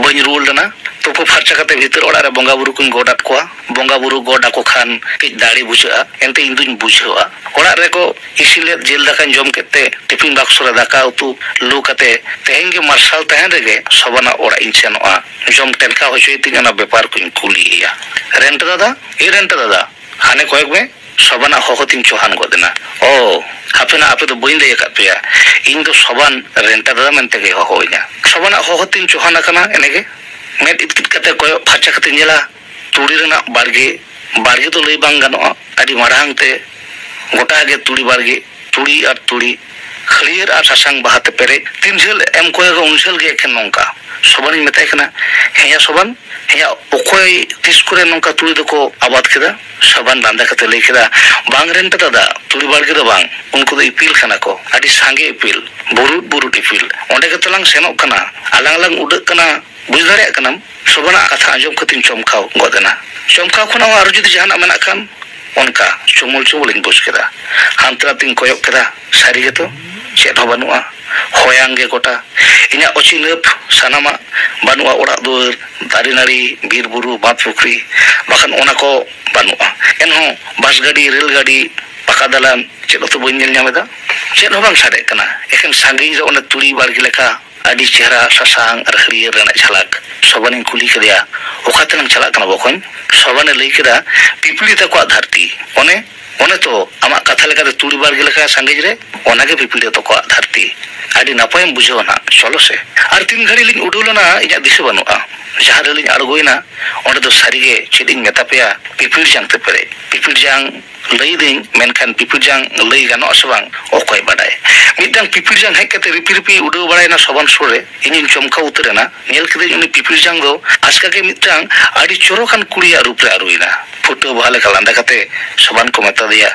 ᱵᱟᱹᱧ ᱨᱩᱣᱟᱹᱲ ᱞᱮᱱᱟ᱾ ᱛᱩᱯᱩ ᱯᱷᱟᱨᱪᱟ ᱠᱟᱛᱮ ᱵᱷᱤᱛᱟᱹᱨ ᱚᱲᱟᱜ ᱨᱮ ᱵᱚᱸᱜᱟ ᱵᱩᱨᱩ ᱠᱚᱧ ᱜᱚᱰ ᱟᱫ ᱠᱚᱣᱟ᱾ ᱵᱚᱸᱜᱟ ᱵᱩᱨᱩ ᱜᱚᱰ ᱟᱠᱚ ᱠᱷᱟᱱ ᱠᱟᱹᱡ ᱫᱟᱲᱮ ᱵᱩᱡᱷᱟᱹᱜᱼᱟ, ᱮᱱᱛᱮ ᱤᱧ ᱫᱩᱧ ᱵᱩᱡᱷᱟᱹᱣᱟ᱾ ᱚᱲᱟᱜ ᱨᱮᱠᱚ ᱤᱥᱤᱱ ᱞᱮᱫ ᱡᱤᱞ ᱫᱟᱠᱟᱧ ᱡᱚᱢ ᱠᱮᱫ ᱛᱮ ᱴᱤᱯᱤᱱ ᱵᱟᱠᱥᱚ ᱨᱮ ᱫᱟᱠᱟ ᱩᱛᱩ ᱞᱩ ᱠᱟᱛᱮ ᱛᱮᱦᱮᱧ ᱜᱮ ᱢᱟᱨᱥᱟᱞ ᱛᱟᱦᱮᱱ ᱨᱮᱜᱮ ᱥᱚᱵᱟᱱᱟᱜ ᱚᱲᱟᱜ ᱤᱧ ᱥᱮᱱᱚᱜᱼᱟ᱾ ᱡᱚᱢ ᱴᱮᱱᱠᱟ ᱦᱚᱪᱚᱭ ᱛᱤᱧ ᱚᱱᱟ ᱵᱮᱯᱟᱨ ᱠᱚᱧ ᱠᱩᱞᱤᱭᱮᱭᱟ᱾ "ᱨᱮᱱᱴᱟ ᱫᱟᱫᱟ, ᱮ ᱨᱮᱱᱴᱟ ᱫᱟᱫᱟ, ᱦᱟᱱᱮ ᱠᱚᱭᱚᱜ ᱢᱮ, ᱥᱚᱵᱟᱱᱟᱜ ᱦᱚᱦᱚ ᱛᱤᱧ ᱪᱚᱦᱟᱱ ᱜᱚᱫ ᱮᱱᱟ᱾ ᱚ, ᱦᱟᱯᱮᱱᱟ, ᱟᱯᱮ ᱫᱚ ᱵᱟᱹᱧ ᱞᱟᱹᱭ ᱟᱠᱟᱫ ᱯᱮᱭᱟ, ᱤᱧ ᱫᱚ ᱥᱚᱵᱟᱱ ᱨᱮᱱᱴᱟ ᱫᱟᱫᱟ ᱢᱮᱱᱛᱮ ᱜᱮ ᱦᱚᱦᱚᱣᱟᱹᱧᱟ᱾" ᱥᱚᱵᱟᱱᱟᱜ ᱦᱚᱦᱚ ᱛᱤᱧ ᱪᱚᱦᱟᱱ ᱟᱠᱟᱱᱟ, ᱮᱱᱮᱜᱮ ᱢᱮᱫ ᱤᱛᱠᱤᱛ ᱠᱟᱛᱮ ᱠᱚᱭᱚᱜ ᱯᱷᱟᱨᱪᱟ ᱠᱟᱛᱮ ᱧᱮᱞᱟ, ᱛᱩᱲᱤ ᱨᱮᱱᱟᱜ ᱵᱟᱲᱜᱮ, ᱵᱟᱲᱜᱮ ᱫᱚ ᱞᱟᱹᱭ ᱵᱟᱝ ᱜᱟᱱᱚᱜᱼᱟ, ᱟᱹᱰᱤ ᱢᱟᱨᱟᱝ ᱛᱮ ᱜᱚᱴᱟ ᱜᱮ ᱛᱩᱲᱤ ᱵᱟᱲᱜᱮ, ᱛᱩᱲᱤ ᱟᱨ ᱛᱩᱲᱤ, ᱦᱟᱹᱨᱭᱟᱹᱲ ᱟᱨ ᱥᱟᱥᱟᱝ ᱵᱟᱦᱟ ᱛᱮ ᱯᱮᱨᱮᱡ᱾ ᱛᱤᱱ ᱡᱷᱟᱹᱞ ᱮᱢ ᱠᱚᱭᱚᱜᱟ, ᱩᱱ ᱡᱷᱟᱹᱞ ᱜᱮ ᱮᱠᱷᱮᱱ ᱱᱚᱝᱠᱟ᱾ ᱥᱚᱵᱟᱱᱤᱧ ᱢᱮᱛᱟᱭ ᱠᱟᱱᱟ, "ᱦᱮᱸᱭᱟ ᱥᱚᱵᱟᱱ, ᱦᱮᱸᱭᱟ, ᱚᱠᱚᱭ ᱛᱤᱥ ᱠᱚᱨᱮ ᱱᱚᱝᱠᱟ ᱛᱩᱲᱤ ᱫᱚᱠᱚ ᱟᱵᱟᱫ ᱠᱮᱫᱟ?" ᱥᱚᱵᱟᱱ ᱞᱟᱸᱫᱟ ᱠᱟᱛᱮ ᱞᱟᱹᱭ ᱠᱮᱫᱟ, "ᱵᱟᱝ ᱨᱮᱱᱴᱟ ᱫᱟᱫᱟ, ᱛᱩᱲᱤ ᱵᱟᱲᱜᱮ ᱫᱚ ᱵᱟᱝ, ᱩᱱᱠᱩ ᱫᱚ ᱤᱯᱤᱞ ᱠᱟᱱᱟ ᱠᱚ, ᱟᱹᱰᱤ ᱥᱟᱸᱜᱮ ᱤᱯᱤᱞ, ᱵᱩᱨᱩᱫ ᱵᱩᱨᱩᱫ ᱤᱯᱤᱞ᱾ ᱚᱸᱰᱮ ᱜᱮᱛᱚ ᱞᱟᱝ ᱥᱮᱱᱚᱜ ᱠᱟᱱᱟ, ᱟᱞᱟᱝ ᱞᱟᱝ ᱩᱰᱟᱹᱜ ᱠᱟᱱᱟ, ᱵᱩᱡᱽ ᱫᱟᱲᱮᱭᱟᱜ ᱠᱟᱱᱟᱢ?" ᱥᱚᱵᱟᱱᱟᱜ ᱠᱟᱛᱷᱟ ᱟᱸᱡᱚᱢ ᱠᱟᱛᱮᱧ ᱪᱚᱢᱠᱟᱣ ᱜᱚᱫ ᱮᱱᱟ᱾ ᱪᱚᱢᱠᱟᱣ ᱠᱷᱚᱱᱟᱜ ᱦᱚᱸ ᱟᱨᱚ ᱡᱩᱫᱤ ᱡᱟᱦᱟᱱᱟᱜ ᱢᱮᱱᱟᱜ ᱠᱷᱟᱱ, ᱚᱱᱠᱟ ᱪᱩᱢᱩᱞ ᱪᱩᱢᱩᱞᱤᱧ ᱵᱩᱡᱽ ᱠᱮᱫᱟ᱾ ᱦᱟᱱᱛᱮ ᱱᱟᱛᱮᱧ ᱠᱚᱭᱚᱜ ᱠᱮᱫᱟ, ᱥᱟᱹᱨᱤ ᱜᱮᱛᱚ, ᱪᱮᱫ ᱦᱚᱸ ᱵᱟᱹᱱᱩᱜᱼᱟ᱾ ᱦᱚᱭᱟᱝ ᱜᱮ ᱜᱚᱴᱟ᱾ ᱤᱧᱟᱹᱜ ᱚᱪᱤᱱᱦᱟᱹᱯ ᱥᱟᱱᱟᱢᱟᱜ ᱵᱟᱹᱱᱩᱜᱼᱟ, ᱚᱲᱟᱜ ᱫᱩᱣᱟᱹᱨ, ᱫᱟᱨᱮ ᱱᱟᱹᱲᱤ, ᱵᱤᱨ ᱵᱩᱨᱩ, ᱵᱟᱸᱫᱽ ᱯᱩᱠᱷᱨᱤ, ᱵᱟᱠᱷᱟᱱ ᱚᱱᱟ ᱠᱚ ᱵᱟᱹᱱᱩᱜᱼᱟ᱾ ᱮᱱᱦᱚᱸ ᱵᱟᱥ ᱜᱟᱹᱰᱤ, ᱨᱮᱹᱞ ᱜᱟᱹᱰᱤ, ᱯᱟᱠᱟ ᱫᱟᱞᱟᱱ, ᱪᱮᱫ ᱦᱚᱸᱛᱚ ᱵᱟᱹᱧ ᱧᱮᱞ ᱧᱟᱢ ᱮᱫᱟ᱾ ᱪᱮᱫ ᱦᱚᱸ ᱵᱟᱝ ᱥᱟᱰᱮᱜ ᱠᱟᱱᱟ᱾ ᱮᱠᱷᱮᱱ ᱥᱟᱺᱜᱤᱧ ᱨᱮ ᱚᱱᱮ ᱛᱩᱲᱤ ᱵᱟᱲᱜᱮ ᱞᱮᱠᱟ ᱟᱹᱰᱤ ᱪᱮᱦᱨᱟ ᱥᱟᱥᱟᱝ ᱟᱨ ᱦᱟᱹᱨᱭᱟᱹᱲ ᱨᱮᱱᱟᱜ ᱡᱷᱟᱞᱟᱠ᱾ ᱥᱚᱵᱟᱱᱤᱧ ᱠᱩᱞᱤ ᱠᱮᱫᱮᱭᱟ, "ᱚᱠᱟ ᱛᱮᱞᱟᱝ ᱪᱟᱞᱟᱜ ᱠᱟᱱᱟ ᱵᱚᱠᱚᱧ?" ᱥᱚᱵᱟᱱᱮ ᱞᱟᱹᱭ ᱠᱮᱫᱟ, "ᱯᱤᱯᱤᱲᱤ ᱛᱟᱠᱚᱣᱟᱜ ᱫᱷᱟᱹᱨᱛᱤ᱾ ᱚᱱᱮ, ᱚᱱᱮ ᱛᱚ ᱟᱢᱟᱜ ᱠᱟᱛᱷᱟ ᱞᱮᱠᱟᱛᱮ ᱛᱩᱲᱤ ᱵᱟᱲᱜᱮ ᱞᱮᱠᱟ ᱥᱟᱺᱜᱤᱧ ᱨᱮ, ᱚᱱᱟᱜᱮ ᱯᱤᱯᱤᱲᱤ ᱛᱟᱠᱚᱣᱟᱜ ᱫᱷᱟᱹᱨᱛᱤ᱾ ᱟᱹᱰᱤ ᱱᱟᱯᱟᱭᱮᱢ ᱵᱩᱡᱷᱟᱹᱣᱟ ᱱᱟᱜ, ᱪᱚᱞᱚ ᱥᱮ᱾" ᱟᱨ ᱛᱤᱱ ᱜᱷᱟᱹᱲᱤᱡ ᱞᱤᱧ ᱩᱰᱟᱹᱣ ᱞᱮᱱᱟ, ᱤᱧᱟᱹᱜ ᱫᱤᱥᱟᱹ ᱵᱟᱹᱱᱩᱜᱼᱟ᱾ ᱡᱟᱦᱟᱸ ᱨᱮᱞᱤᱧ ᱟᱬᱜᱚᱭᱮᱱᱟ, ᱚᱸᱰᱮ ᱫᱚ ᱥᱟᱹᱨᱤᱜᱮ ᱪᱮᱫ ᱤᱧ ᱢᱮᱛᱟ ᱯᱮᱭᱟ, ᱯᱤᱯᱤᱲ ᱡᱟᱝ ᱛᱮ ᱯᱮᱨᱮᱡ᱾ ᱯᱤᱯᱤᱲ ᱡᱟᱝ ᱞᱟᱹᱭᱫᱟᱹᱧ, ᱢᱮᱱᱠᱷᱟᱱ ᱯᱤᱯᱤᱲ ᱡᱟᱝ ᱞᱟᱹᱭ ᱜᱟᱱᱚᱜ ᱟᱥᱮ ᱵᱟᱝ, ᱚᱠᱚᱭ ᱵᱟᱰᱟᱭ᱾ ᱢᱤᱫᱴᱟᱝ ᱯᱤᱯᱤᱲ ᱡᱟᱝ ᱦᱮᱡ ᱠᱟᱛᱮ ᱨᱤᱯᱤ ᱨᱤᱯᱤ ᱩᱰᱟᱹᱣ ᱵᱟᱲᱟᱭᱮᱱᱟ ᱥᱚᱵᱟᱱ ᱥᱩᱨ ᱨᱮ᱾ ᱤᱧᱤᱧ ᱪᱚᱢᱠᱟᱣ ᱩᱛᱟᱹᱨ ᱮᱱᱟ᱾ ᱧᱮᱞ ᱠᱮᱫᱟᱹᱧ ᱩᱱᱤ ᱯᱤᱯᱤᱲ ᱡᱟᱝ ᱫᱚ ᱟᱪᱠᱟ ᱜᱮ ᱢᱤᱫᱴᱟᱝ ᱟᱹᱰᱤ ᱪᱚᱨᱚᱠᱟᱱ ᱠᱩᱲᱤᱭᱟᱜ ᱨᱩᱯ ᱨᱮ ᱟᱹᱨᱩᱭᱮᱱᱟ᱾ ᱯᱷᱩᱴᱟᱹᱣ ᱵᱟᱦᱟ ᱞᱮᱠᱟ ᱞᱟᱸᱫᱟ ᱠᱟᱛᱮ ᱥᱚᱵᱟᱱ ᱠᱚ ᱢᱮᱛᱟ ᱫᱮᱭᱟ,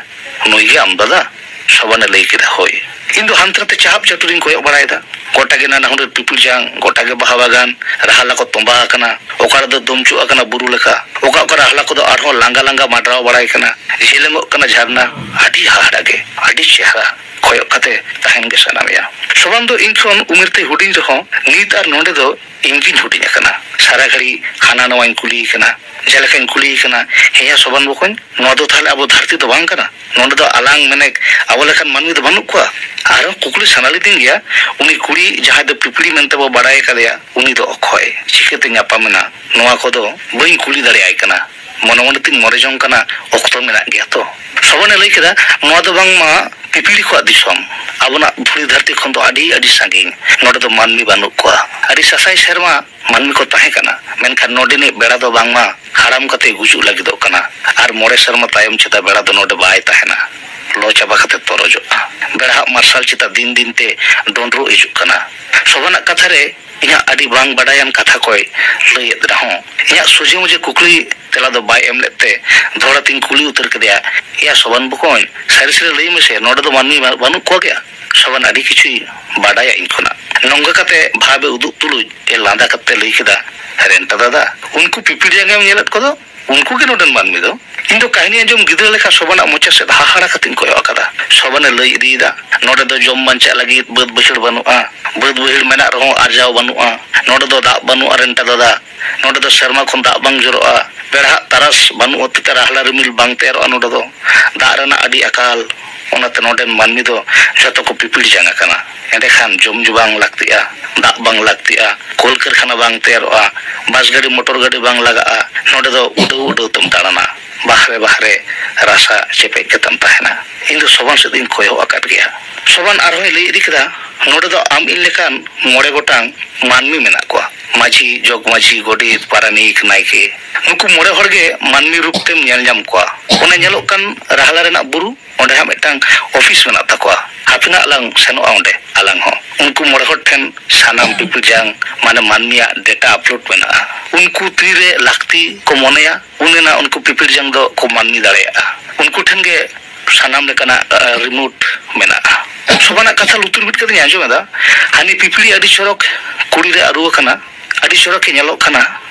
"ᱱᱩᱭ ᱜᱮ ᱟᱢ ᱫᱟᱫᱟ?" ᱥᱚᱵᱟᱱᱮ ᱞᱟᱹᱭ ᱠᱮᱫᱟ, "ᱦᱳᱭ᱾" ᱤᱧ ᱫᱚ ᱦᱟᱱᱛᱮ ᱱᱟᱛᱮ ᱪᱟᱦᱟᱵ ᱪᱟᱹᱴᱩᱨᱤᱧ ᱠᱚᱭᱚᱜ ᱵᱟᱲᱟᱭᱮᱫᱟ᱾ ᱜᱚᱴᱟ ᱜᱮ ᱱᱟᱱᱟ ᱦᱩᱱᱟᱹᱨ ᱯᱤᱯᱤᱲ ᱡᱟᱝ, ᱜᱚᱴᱟ ᱜᱮ ᱵᱟᱦᱟ ᱵᱟᱜᱟᱱ, ᱨᱟᱦᱞᱟ ᱠᱚ ᱛᱚᱸᱵᱟ ᱟᱠᱟᱱᱟ, ᱚᱠᱟ ᱨᱮᱫᱚ ᱫᱩᱢᱪᱩᱜ ᱟᱠᱟᱱᱟ ᱵᱩᱨᱩ ᱞᱮᱠᱟ, ᱚᱠᱟ ᱚᱠᱟ ᱨᱟᱦᱞᱟ ᱠᱚᱫᱚ ᱟᱨᱦᱚᱸ ᱞᱟᱸᱜᱟ ᱞᱟᱸᱜᱟ ᱢᱟᱰᱨᱟᱣ ᱵᱟᱲᱟᱭ ᱠᱟᱱᱟ᱾ ᱡᱷᱤᱞᱟᱹᱝᱚᱜ ᱠᱟᱱᱟ ᱡᱷᱟᱨᱱᱟ, ᱟᱹᱰᱤ ᱦᱟᱦᱟᱲᱟ ᱜᱮ, ᱟᱹᱰᱤ ᱪᱮᱦᱨᱟ, ᱠᱚᱭᱚᱜ ᱠᱟᱛᱮ ᱛᱟᱦᱮᱱ ᱜᱮ ᱥᱟᱱᱟ ᱢᱮᱭᱟ᱾ ᱥᱚᱵᱟᱱ ᱫᱚ ᱤᱧ ᱠᱷᱚᱱ ᱩᱢᱮᱨ ᱛᱮᱭ ᱦᱩᱰᱤᱧ ᱨᱮᱦᱚᱸ ᱱᱤᱛ ᱟᱨ ᱱᱚᱰᱮ ᱫᱚ ᱤᱧ ᱜᱤᱧ ᱦᱩᱰᱤᱧ ᱟᱠᱟᱱᱟ᱾ ᱥᱟᱨᱟ ᱜᱷᱟᱹᱲᱤ ᱦᱟᱱᱟ ᱱᱚᱣᱟᱧ ᱠᱩᱞᱤᱭᱮ ᱠᱟᱱᱟ᱾ ᱡᱮᱞᱮᱠᱟᱧ ᱠᱩᱞᱤᱭᱮ ᱠᱟᱱᱟ, "ᱦᱮᱸᱭᱟ ᱥᱚᱵᱟᱱ ᱵᱚᱠᱚᱧ, ᱱᱚᱣᱟ ᱫᱚ ᱛᱟᱦᱞᱮ ᱟᱵᱚ ᱫᱷᱟᱹᱨᱛᱤ ᱫᱚ ᱵᱟᱝ ᱠᱟᱱᱟ? ᱱᱚᱰᱮ ᱫᱚ ᱟᱞᱟᱝ ᱢᱮᱱᱮᱠ ᱟᱵᱚ ᱞᱮᱠᱟᱱ ᱢᱟᱹᱱᱢᱤ ᱫᱚ ᱵᱟᱹᱱᱩᱜ ᱠᱚᱣᱟ?" ᱟᱨᱦᱚᱸ ᱠᱩᱠᱞᱤ ᱥᱟᱱᱟ ᱞᱤᱫᱤᱧ ᱜᱮᱭᱟ, "ᱩᱱᱤ ᱠᱩᱲᱤ ᱡᱟᱦᱟᱸᱭ ᱫᱚ ᱯᱤᱯᱤᱲᱤ ᱢᱮᱱᱛᱮ ᱵᱚ ᱵᱟᱲᱟᱭ ᱟᱠᱟᱫᱮᱭᱟ, ᱩᱱᱤ ᱫᱚ ᱚᱠᱚᱭ? ᱪᱤᱠᱟᱹᱛᱮ ᱧᱟᱯᱟᱢ ᱮᱱᱟ?" ᱱᱚᱣᱟ ᱠᱚᱫᱚ ᱵᱟᱹᱧ ᱠᱩᱞᱤ ᱫᱟᱲᱮᱭᱟᱭ ᱠᱟᱱᱟ᱾ ᱢᱚᱱᱮ ᱢᱚᱱᱮ ᱛᱤᱧ ᱢᱚᱱᱮ ᱡᱚᱝ ᱠᱟᱱᱟ, ᱚᱠᱛᱚ ᱢᱮᱱᱟᱜ ᱜᱮᱭᱟ ᱛᱚ᱾ ᱥᱚᱵᱚᱱᱮ ᱞᱟᱹᱭ ᱠᱮᱫᱟ, ᱱᱚᱣᱟ ᱫᱚ ᱵᱟᱝᱢᱟ ᱯᱤᱯᱤᱲᱤ ᱠᱚᱣᱟᱜ ᱫᱤᱥᱚᱢ, ᱟᱵᱚᱱᱟᱜ ᱫᱷᱩᱲᱤ ᱫᱷᱟᱹᱨᱛᱤ ᱠᱷᱚᱱ ᱫᱚ ᱟᱹᱰᱤ ᱟᱹᱰᱤ ᱥᱟᱺᱜᱤᱧ, ᱱᱚᱰᱮ ᱫᱚ ᱢᱟᱹᱱᱢᱤ ᱵᱟᱹᱱᱩᱜ ᱠᱚᱣᱟ᱾ ᱟᱹᱰᱤ ᱥᱟᱥᱟᱭ ᱥᱮᱨᱢᱟ ᱢᱟᱹᱱᱢᱤ ᱠᱚ ᱛᱟᱦᱮᱸ ᱠᱟᱱᱟ, ᱢᱮᱱᱠᱷᱟᱱ ᱱᱚᱰᱮᱱᱤᱡ ᱵᱮᱲᱟ ᱫᱚ ᱵᱟᱝᱢᱟ ᱦᱟᱲᱟᱢ ᱠᱟᱛᱮ ᱜᱩᱡᱩᱜ ᱞᱟᱹᱜᱤᱫᱚᱜ ᱠᱟᱱᱟ, ᱟᱨ ᱢᱚᱬᱮ ᱥᱮᱨᱢᱟ ᱛᱟᱭᱚᱢ ᱪᱮᱛᱟ ᱵᱮᱲᱟ ᱫᱚ ᱱᱚᱰᱮ ᱵᱟᱭ ᱛᱟᱦᱮᱱᱟ, ᱞᱚ ᱪᱟᱵᱟ ᱠᱟᱛᱮ ᱛᱚᱨᱚᱡᱚᱜᱼᱟ᱾ ᱵᱮᱲᱟᱦᱟᱜ ᱢᱟᱨᱥᱟᱞ ᱪᱮᱛᱟ ᱫᱤᱱ ᱫᱤᱱ ᱛᱮ ᱰᱚᱸᱰᱨᱚᱜ ᱦᱤᱡᱩᱜ ᱠᱟᱱᱟ᱾ ᱥᱚᱵᱟᱱᱟᱜ ᱠᱟᱛᱷᱟ ᱨᱮ ᱤᱧᱟᱹᱜ ᱟᱹᱰᱤ ᱵᱟᱝ ᱵᱟᱰᱟᱭᱟᱱ ᱠᱟᱛᱷᱟ ᱠᱚᱭ ᱞᱟᱹᱭᱮᱫ ᱨᱮᱦᱚᱸ, ᱤᱧᱟᱹᱜ ᱥᱚᱡᱷᱮ ᱢᱚᱡᱷᱮ ᱠᱩᱠᱞᱤ ᱛᱮᱞᱟ ᱫᱚ ᱵᱟᱭ ᱮᱢ ᱞᱮᱫ ᱛᱮ ᱫᱷᱚᱲᱟ ᱛᱤᱧ ᱠᱩᱞᱤ ᱩᱛᱟᱹᱨ ᱠᱮᱫᱮᱭᱟ, "ᱮᱭᱟ ᱥᱚᱵᱟᱱ ᱵᱚᱠᱚᱧ, ᱥᱟᱹᱨᱤ ᱥᱟᱹᱨᱤ ᱞᱟᱹᱭ ᱢᱮᱥᱮ, ᱱᱚᱰᱮ ᱫᱚ ᱢᱟᱹᱱᱢᱤ ᱵᱟ-, ᱵᱟᱹᱱᱩᱜ ᱠᱚᱣᱟ ᱜᱮᱭᱟ?" ᱥᱚᱵᱟᱱ ᱟᱹᱰᱤ ᱠᱤᱪᱷᱩᱭ ᱵᱟᱰᱟᱭᱟ ᱤᱧ ᱠᱷᱚᱱᱟᱜ᱾ ᱱᱚᱝᱠᱟ ᱠᱟᱛᱮ ᱵᱷᱟᱵᱽ ᱮ ᱩᱫᱩᱜ ᱛᱩᱞᱩᱡ ᱮ ᱞᱟᱸᱫᱟ ᱠᱟᱛᱮ ᱞᱟᱹᱭ ᱠᱮᱫᱟ, "ᱨᱮᱱᱴᱟ ᱫᱟᱫᱟ, ᱩᱱᱠᱩ ᱯᱤᱯᱤᱲ ᱡᱟᱸᱜᱟᱢ ᱧᱮᱞᱮᱫ ᱠᱚᱫᱚ, ᱩᱱᱠᱩ ᱜᱮ ᱱᱚᱰᱮᱱ ᱢᱟᱹᱱᱢᱤ ᱫᱚ?" ᱤᱧ ᱫᱚ ᱠᱟᱹᱦᱱᱤ ᱟᱸᱡᱚᱢ ᱜᱤᱫᱽᱨᱟᱹ ᱞᱮᱠᱟ ᱥᱚᱵᱟᱱᱟᱜ ᱢᱚᱪᱟ ᱥᱮᱫ ᱦᱟᱦᱟᱲᱟ ᱠᱟᱛᱮᱧ ᱠᱚᱭᱚᱜ ᱟᱠᱟᱫᱟ᱾ ᱥᱚᱵᱟᱱᱮ ᱞᱟᱹᱭ ᱤᱫᱤᱭᱮᱫᱟ, ᱱᱚᱰᱮ ᱫᱚ ᱡᱚᱢ ᱵᱟᱧᱪᱟᱜ ᱞᱟᱹᱜᱤᱫ ᱵᱟᱹᱫ ᱵᱟᱹᱭᱦᱟᱹᱲ ᱵᱟᱹᱱᱩᱜᱼᱟ, ᱵᱟᱹᱫ ᱵᱟᱹᱭᱦᱟᱹᱲ ᱢᱮᱱᱟᱜ ᱨᱮᱦᱚᱸ ᱟᱨᱡᱟᱣ ᱵᱟᱹᱱᱩᱜᱼᱟ᱾ ᱱᱚᱰᱮ ᱫᱚ ᱫᱟᱜ ᱵᱟᱹᱱᱩᱜᱼᱟ ᱨᱮᱱᱴᱟ ᱫᱟᱫᱟ, ᱱᱚᱰᱮ ᱫᱚ ᱥᱮᱨᱢᱟ ᱠᱷᱚᱱ ᱫᱟᱜ ᱵᱟᱝ ᱡᱚᱨᱚᱜᱼᱟ, ᱵᱮᱲᱦᱟᱜ ᱛᱟᱨᱟᱥ ᱵᱟᱹᱱᱩᱜ ᱚᱛᱤᱛᱮ ᱨᱟᱦᱞᱟ ᱨᱤᱢᱤᱞ ᱵᱟᱝ ᱛᱮᱭᱟᱨᱚᱜᱼᱟ ᱱᱚᱰᱮ ᱫᱚ, ᱫᱟᱜ ᱨᱮᱱᱟᱜ ᱟᱹᱰᱤ ᱟᱠᱟᱞ᱾ ᱚᱱᱟᱛᱮ ᱱᱚᱰᱮᱱ ᱢᱟᱹᱱᱢᱤ ᱫᱚ ᱡᱷᱚᱛᱚ ᱠᱚ ᱯᱤᱯᱤᱲ ᱡᱟᱝ ᱟᱠᱟᱱᱟ᱾ ᱮᱸᱰᱮᱠᱷᱟᱱ ᱡᱚᱢ ᱧᱩ ᱵᱟᱝ ᱞᱟᱹᱠᱛᱤᱜᱼᱟ, ᱫᱟᱜ ᱵᱟᱝ ᱞᱟᱹᱠᱛᱤᱜᱼᱟ, ᱠᱚᱞ ᱠᱟᱹᱨᱠᱷᱟᱱᱟ ᱵᱟᱝ ᱛᱮᱭᱟᱨᱚᱜᱼᱟ, ᱵᱟᱥ ᱜᱟᱹᱰᱤ ᱢᱚᱴᱚᱨ ᱜᱟᱹᱰᱤ ᱵᱟᱝ ᱞᱟᱜᱟᱜᱼᱟ, ᱱᱚᱰᱮ ᱫᱚ ᱩᱰᱟᱹᱣ ᱩᱰᱟᱹᱣ ᱛᱮᱢ ᱫᱟᱬᱟᱱᱟ, ᱵᱟᱦᱨᱮ ᱵᱟᱦᱨᱮ ᱨᱟᱥᱟ ᱪᱮᱯᱮᱡ ᱠᱟᱛᱮᱢ ᱛᱟᱦᱮᱱᱟ᱾ ᱤᱧ ᱫᱚ ᱥᱚᱵᱟᱱ ᱥᱮᱫ ᱤᱧ ᱠᱚᱭᱚᱜ ᱟᱠᱟᱫ ᱜᱮᱭᱟ᱾ ᱥᱚᱵᱟᱱ ᱟᱨᱦᱚᱸᱭ ᱞᱟᱹᱭ ᱤᱫᱤ ᱠᱮᱫᱟ, ᱱᱚᱰᱮ ᱫᱚ ᱟᱢ ᱤᱧ ᱞᱮᱠᱟᱱ ᱢᱚᱬᱮ ᱜᱚᱴᱟᱝ ᱢᱟᱹᱱᱢᱤ ᱢᱮᱱᱟᱜ ᱠᱚᱣᱟ, ᱢᱟᱹᱡᱷᱤ, ᱡᱚᱜᱽ ᱢᱟᱹᱡᱷᱤ, ᱜᱚᱰᱮᱛ, ᱯᱟᱨᱟᱱᱤᱠ, ᱱᱟᱭᱠᱮ᱾ ᱱᱩᱠᱩ ᱢᱚᱬᱮ ᱦᱚᱲ ᱜᱮ ᱢᱟᱹᱱᱢᱤ ᱨᱩᱯ ᱛᱮᱢ ᱧᱮᱞ ᱧᱟᱢ ᱠᱚᱣᱟ᱾ ᱚᱱᱟ ᱧᱮᱞᱚᱜ ᱠᱟᱱ ᱨᱟᱦᱞᱟ ᱨᱮᱱᱟᱜ ᱵᱩᱨᱩ, ᱚᱸᱰᱮ ᱦᱟᱸᱜ ᱢᱤᱫᱴᱟᱝ ᱚᱯᱷᱤᱥ ᱢᱮᱱᱟᱜ ᱛᱟᱠᱚᱣᱟ᱾ ᱦᱟᱯᱮᱱᱟᱜ ᱞᱟᱝ ᱥᱮᱱᱚᱜᱼᱟ ᱚᱸᱰᱮ ᱟᱞᱟᱝ ᱦᱚᱸ᱾ ᱩᱱᱠᱩ ᱢᱚᱬᱮ ᱦᱚᱲ ᱴᱷᱮᱱ ᱥᱟᱱᱟᱢ ᱯᱤᱯᱤᱲ ᱡᱟᱝ, ᱢᱟᱱᱮ ᱢᱟᱹᱱᱢᱤᱭᱟᱜ ᱰᱮᱴᱟ ᱟᱯᱞᱳᱰ ᱢᱮᱱᱟᱜᱼᱟ᱾ ᱩᱱᱠᱩ ᱛᱤᱨᱮ ᱞᱟᱹᱠᱛᱤ ᱠᱚ ᱢᱚᱱᱮᱭᱟ, ᱩᱱ ᱮᱱᱟ ᱩᱱᱠᱩ ᱯᱤᱯᱤᱲ ᱡᱟᱝ ᱫᱚ ᱠᱚ ᱢᱟᱹᱱᱢᱤ ᱫᱟᱲᱮᱭᱟᱜᱼᱟ᱾ ᱩᱱᱠᱩ ᱴᱷᱮᱱ ᱜᱮ ᱥᱟᱱᱟᱢ ᱞᱮᱠᱟᱱᱟᱜ, ᱟ, ᱨᱤᱢᱳᱴ ᱢᱮᱱᱟᱜᱼᱟ᱾ ᱥᱚᱵᱟᱱᱟᱜ ᱠᱟᱛᱷᱟ ᱞᱩᱛᱩᱨ ᱵᱤᱫ ᱠᱟᱛᱮᱧ ᱟᱸᱡᱚᱢ ᱮᱫᱟ, ᱦᱟᱹᱱᱤ ᱯᱤᱯᱤᱲᱤ ᱟᱹᱰᱤ ᱪᱚᱨᱚᱠ ᱠᱩᱲᱤ ᱨᱮ ᱟᱹᱨᱩ ᱟᱠᱟᱱᱟ, ᱟᱹᱰᱤ ᱪᱚᱨᱚᱠ ᱮ ᱧᱮᱞᱚᱜ ᱠᱟᱱᱟ,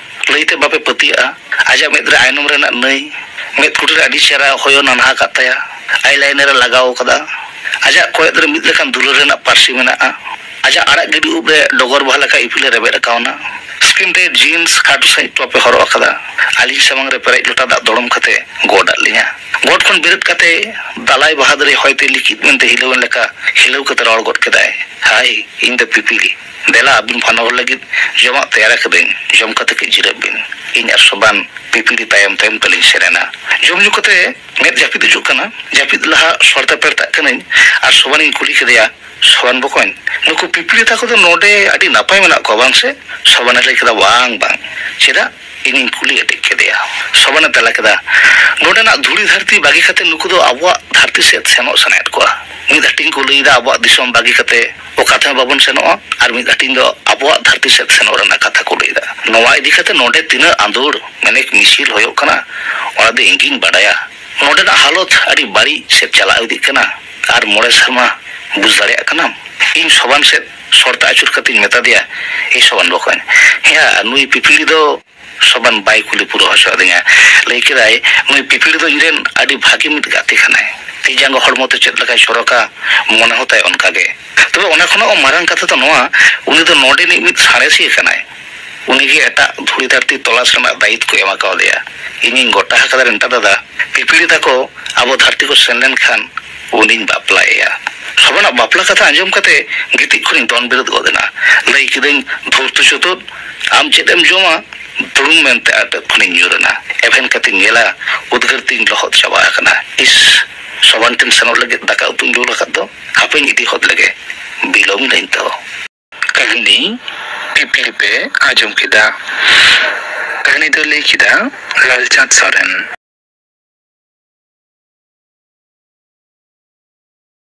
ᱞᱟᱹᱭᱛᱮ ᱵᱟᱯᱮ ᱯᱟᱹᱛᱭᱟᱹᱜᱼᱟ᱾ ᱟᱡᱟᱜ ᱢᱮᱫ ᱨᱮ ᱟᱭᱱᱚᱢ ᱨᱮᱱᱟᱜ ᱱᱟᱹᱭ, ᱢᱮᱫ ᱠᱩᱴᱤ ᱨᱮ ᱟᱹᱰᱤ ᱪᱮᱦᱨᱟ ᱦᱚᱭᱚ ᱱᱟᱱᱦᱟ ᱟᱠᱟᱫ ᱛᱟᱭᱟ, ᱟᱭᱞᱟᱭᱱᱟᱨ ᱮ ᱞᱟᱜᱟᱣ ᱟᱠᱟᱫᱟ, ᱟᱡᱟᱜ ᱠᱚᱭᱮᱫ ᱨᱮ ᱢᱤᱫ ᱞᱮᱠᱟᱱ ᱫᱩᱞᱟᱹᱲ ᱨᱮᱱᱟᱜ ᱯᱟᱹᱨᱥᱤ ᱢᱮᱱᱟᱜᱼᱟ, ᱟᱡᱟᱜ ᱟᱲᱟᱜ ᱜᱤᱰᱤ ᱩᱵ ᱨᱮ ᱰᱚᱜᱚᱨ ᱵᱟᱦᱟ ᱞᱮᱠᱟ ᱤᱯᱤᱞ ᱮ ᱨᱮᱵᱮᱫ ᱟᱠᱟᱣᱱᱟ᱾ ᱥᱠᱤᱱ ᱴᱟᱭᱤᱴ ᱡᱤᱱᱥ, ᱠᱷᱟᱴᱚ ᱥᱟᱺᱦᱤᱡ ᱴᱚᱯ ᱮ ᱦᱚᱨᱚᱜ ᱟᱠᱟᱫᱟ᱾ ᱟᱹᱞᱤᱧ ᱥᱟᱢᱟᱝ ᱨᱮ ᱯᱮᱨᱮᱡ ᱞᱚᱴᱟ ᱫᱟᱜ ᱫᱚᱲᱚᱢ ᱠᱟᱛᱮ ᱜᱚᱰ ᱟᱫ ᱞᱤᱧᱟ᱾ ᱜᱚᱰ ᱠᱷᱚᱱ ᱵᱮᱨᱮᱫ ᱠᱟᱛᱮ ᱫᱟᱞᱟᱭ ᱵᱟᱦᱟᱫᱩᱨᱤ ᱦᱚᱭᱛᱮ ᱞᱤᱠᱤᱫ ᱢᱮᱱᱛᱮ ᱦᱤᱞᱟᱹᱣ ᱮᱱ ᱞᱮᱠᱟ ᱦᱤᱞᱟᱹᱣ ᱠᱟᱛᱮ ᱨᱚᱲ ᱜᱚᱫ ᱠᱮᱫᱟᱭ, "ᱦᱟᱭ, ᱤᱧ ᱫᱚ ᱯᱤᱯᱤᱲᱤ᱾ ᱫᱮᱞᱟ, ᱟᱹᱵᱤᱱ ᱵᱟᱱᱟ ᱦᱚᱲ ᱞᱟᱹᱜᱤᱫ ᱡᱚᱢᱟᱜ ᱛᱮᱭᱟᱨ ᱟᱠᱟᱫᱟᱹᱧ, ᱡᱚᱢ ᱠᱟᱛᱮ ᱠᱟᱹᱡ ᱡᱤᱨᱟᱹᱜ ᱵᱤᱱ᱾" ᱤᱧ ᱟᱨ ᱥᱚᱵᱟᱱ ᱯᱤᱯᱤᱲᱤ ᱛᱟᱭᱚᱢ ᱛᱟᱭᱚᱢ ᱛᱮᱞᱤᱧ ᱥᱮᱱ ᱮᱱᱟ᱾ ᱡᱚᱢ ᱧᱩ ᱠᱟᱛᱮ ᱢᱮᱫ ᱡᱟᱹᱯᱤᱫ ᱦᱤᱡᱩᱜ ᱠᱟᱱᱟ᱾ ᱡᱟᱹᱯᱤᱫ ᱞᱟᱦᱟ ᱥᱚᱨᱛᱟ ᱯᱮᱨᱛᱟᱜ ᱠᱟᱹᱱᱟᱹᱧ ᱟᱨ ᱥᱚᱵᱟᱱᱤᱧ ᱠᱩᱞᱤ ᱠᱮᱫᱮᱭᱟ, "ᱥᱚᱵᱟᱱ ᱵᱚᱠᱚᱧ, ᱱᱩᱠᱩ ᱯᱤᱯᱤᱲᱤ ᱛᱟᱠᱚ ᱫᱚ ᱱᱚᱰᱮ ᱟᱹᱰᱤ ᱱᱟᱯᱟᱭ ᱢᱮᱱᱟᱜ ᱠᱚᱣᱟ ᱵᱟᱝ ᱥᱮ?" ᱥᱚᱵᱟᱱᱮ ᱞᱟᱹᱭ ᱠᱮᱫᱟ, "ᱵᱟᱝ, ᱵᱟᱝ, ᱪᱮᱫᱟᱜ?" ᱤᱧᱤᱧ ᱠᱩᱞᱤ ᱮᱴᱮᱫ ᱠᱮᱫᱮᱭᱟ᱾ ᱥᱚᱵᱟᱱᱮ ᱛᱮᱞᱟ ᱠᱮᱫᱟ, "ᱱᱚᱰᱮᱱᱟᱜ ᱫᱷᱩᱲᱤ ᱫᱷᱟᱹᱨᱛᱤ ᱵᱟᱹᱜᱤ ᱠᱟᱛᱮ ᱱᱩᱠᱩ ᱫᱚ ᱟᱵᱚᱣᱟᱜ ᱫᱷᱟᱹᱨᱛᱤ ᱥᱮᱫ ᱥᱮᱱᱚᱜ ᱥᱟᱱᱟᱭᱮᱫ ᱠᱚᱣᱟ᱾ ᱢᱤᱫ ᱦᱟᱹᱴᱤᱧ ᱠᱚ ᱞᱟᱹᱭ ᱮᱫᱟ ᱟᱵᱚᱣᱟᱜ ᱫᱤᱥᱚᱢ ᱵᱟᱹᱜᱤ ᱠᱟᱛᱮ ᱚᱠᱟ ᱛᱮᱦᱚᱸ ᱵᱟᱵᱚᱱ ᱥᱮᱱᱚᱜᱼᱟ, ᱟᱨ ᱢᱤᱫ ᱦᱟᱹᱴᱤᱧ ᱫᱚ ᱟᱵᱚᱣᱟᱜ ᱫᱷᱟᱹᱨᱛᱤ ᱥᱮᱫ ᱥᱮᱱᱚᱜ ᱨᱮᱱᱟᱜ ᱠᱟᱛᱷᱟ ᱠᱚ ᱞᱟᱹᱭ ᱮᱫᱟ᱾ ᱱᱚᱣᱟ ᱤᱫᱤ ᱠᱟᱛᱮ ᱱᱚᱰᱮ ᱛᱤᱱᱟᱹᱜ ᱟᱸᱫᱳᱲ ᱢᱮᱱᱮᱠ ᱢᱤᱪᱷᱤᱞ ᱦᱩᱭᱩᱜ ᱠᱟᱱᱟ, ᱚᱱᱟ ᱫᱚ ᱤᱧᱜᱤᱧ ᱵᱟᱰᱟᱭᱟ᱾ ᱱᱚᱰᱮᱱᱟᱜ ᱦᱟᱞᱚᱛ ᱟᱹᱰᱤ ᱵᱟᱹᱲᱤᱡ ᱥᱮᱫ ᱪᱟᱞᱟᱣ ᱤᱫᱤᱜ ᱠᱟᱱᱟ, ᱟᱨ ᱢᱚᱬᱮ ᱥᱮᱨᱢᱟ ᱵᱩᱡᱽ ᱫᱟᱲᱮᱭᱟᱜ ᱠᱟᱱᱟᱢ?" ᱤᱧ ᱥᱚᱵᱟᱱ ᱥᱮᱫ ᱥᱚᱨᱛᱟ ᱟᱹᱪᱩᱨ ᱠᱟᱛᱮᱧ ᱢᱮᱛᱟ ᱫᱮᱭᱟ, "ᱮ ᱥᱚᱵᱟᱱ ᱵᱚᱠᱚᱧ, ᱦᱮᱸᱭᱟ, ᱱᱩᱭ ᱯᱤᱯᱤᱲᱤ ᱫᱚ..." ᱥᱚᱵᱟᱱ ᱵᱟᱭ ᱠᱩᱞᱤ ᱯᱩᱨᱟᱹᱣ ᱦᱚᱪᱚ ᱟᱹᱫᱤᱧᱟ᱾ ᱞᱟᱹᱭ ᱠᱮᱫᱟᱭ, "ᱱᱩᱭ ᱯᱤᱯᱤᱲᱤ ᱫᱚ ᱤᱧᱨᱮᱱ ᱟᱹᱰᱤ ᱵᱷᱟᱹᱜᱤ ᱢᱤᱫ ᱜᱟᱛᱮ ᱠᱟᱱᱟᱭ᱾ ᱛᱤ ᱡᱟᱸᱜᱟ ᱦᱚᱲᱢᱚ ᱛᱮ ᱪᱮᱫ ᱞᱮᱠᱟᱭ ᱪᱚᱨᱚᱠᱟ, ᱢᱚᱱᱮ ᱦᱚᱸ ᱛᱟᱭ ᱚᱱᱠᱟ ᱜᱮ᱾ ᱛᱚᱵᱮ ᱚᱱᱟ ᱠᱷᱚᱱᱟᱜ ᱦᱚᱸ ᱢᱟᱨᱟᱝ ᱠᱟᱛᱷᱟ ᱫᱚ ᱱᱚᱣᱟ, ᱩᱱᱤ ᱫᱚ ᱱᱚᱰᱮᱱᱤᱡ ᱢᱤᱫ ᱥᱟᱬᱮᱥᱤᱭᱟᱹ ᱠᱟᱱᱟᱭ᱾ ᱩᱱᱤ ᱜᱮ ᱮᱴᱟᱜ ᱫᱷᱩᱲᱤ ᱫᱷᱟᱹᱨᱛᱤ ᱛᱚᱞᱟᱥ ᱨᱮᱱᱟᱜ ᱫᱟᱭᱤᱛ ᱠᱚ ᱮᱢ ᱠᱟᱣᱫᱮᱭᱟ᱾ ᱤᱧᱤᱧ ᱜᱚᱴᱟ ᱟᱠᱟᱫᱟ ᱨᱮᱱᱴᱟ ᱫᱟᱫᱟ, ᱯᱤᱯᱤᱲᱤ ᱛᱟᱠᱚ ᱟᱵᱚ ᱫᱷᱟᱹᱨᱛᱤ ᱠᱚ ᱥᱮᱱ ᱞᱮᱱᱠᱷᱟᱱ ᱩᱱᱤᱧ ᱵᱟᱯᱞᱟᱭᱮᱭᱟ᱾" ᱥᱚᱵᱟᱱᱟᱜ ᱵᱟᱯᱞᱟ ᱠᱟᱛᱷᱟ ᱟᱸᱡᱚᱢ ᱠᱟᱛᱮ ᱜᱤᱛᱤᱡ ᱠᱷᱚᱱᱤᱧ ᱫᱚᱱ ᱵᱮᱨᱮᱫ ᱜᱚᱫ ᱮᱱᱟ᱾ ᱞᱟᱹᱭ ᱠᱤᱫᱟᱹᱧ, "ᱫᱷᱩᱨᱛᱩ ᱪᱩᱛᱩᱫ, ᱟᱢ ᱪᱮᱫ ᱮᱢ ᱡᱚᱢᱟ?" ᱫᱩᱲᱩᱢ ᱢᱮᱱᱛᱮ ᱟᱨ ᱴᱮᱫ ᱠᱷᱚᱱᱤᱧ ᱧᱩᱨ ᱮᱱᱟ᱾ ᱮᱵᱷᱮᱱ ᱠᱟᱛᱮᱧ ᱧᱮᱞᱟ, ᱩᱫᱽᱜᱟᱹᱨ ᱛᱤᱧ ᱞᱚᱦᱚᱫ ᱪᱟᱵᱟ ᱟᱠᱟᱱᱟ᱾ ᱤᱥ, ᱥᱚᱵᱟᱱ ᱴᱷᱮᱱ ᱥᱮᱱᱚᱜ ᱞᱟᱹᱜᱤᱫ ᱫᱟᱠᱟ ᱩᱛᱩᱧ ᱡᱩᱞ ᱟᱠᱟᱫ ᱫᱚ, ᱦᱟᱯᱮᱧ ᱤᱫᱤ ᱦᱚᱫ ᱞᱮᱜᱮ, ᱵᱤᱞᱚᱢ ᱮᱱᱟᱹᱧ ᱛᱚ᱾ ᱠᱟᱹᱦᱱᱤ ᱯᱤᱯᱤᱲᱤ ᱯᱮ ᱟᱸᱡᱚᱢ ᱠᱮᱫᱟ᱾ ᱠᱟᱹᱦᱱᱤ ᱫᱚ ᱞᱟᱹᱭ ᱠᱮᱫᱟ ᱞᱟᱞᱪᱟᱸᱫᱽ ᱥᱚᱨᱮᱱ᱾